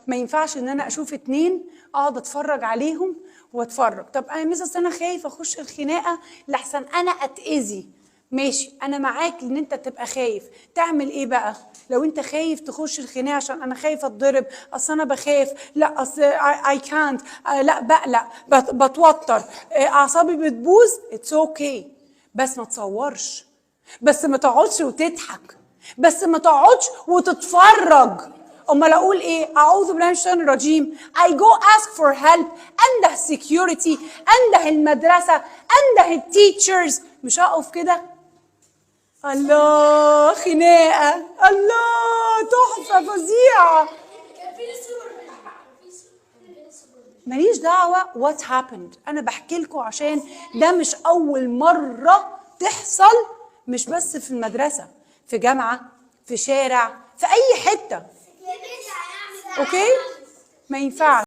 ما ينفعش ان انا اشوف اتنين اقعد اتفرج عليهم واتفرج. طب انا miss انا خايف اخش الخناقة لحسن انا اتاذي. ماشي، انا معاك ان انت تبقى خايف. تعمل ايه بقى لو انت خايف تخش الخناقه؟ عشان انا خايف اتضرب، اصل انا بخاف، لا اصل اي كانت، لا بقلق، بتوتر، اعصابي بتبوظ. it's okay، بس ما تصورش، بس ما تقعدش وتضحك، بس ما تقعدش وتتفرج. امال اقول ايه؟ اعوذ بالله من الشيطان الرجيم. I go ask for help، انده security، انده المدرسه، انده ال teachers. مش هقف كده الله خناقه، الله تحفة فظيعه. كان في سور، في سور. ماليش دعوه what happened، انا بحكي لكم عشان ده مش اول مرة تحصل، مش بس في المدرسه، في جامعه، في شارع، في اي حته. okay، ما ينفعش.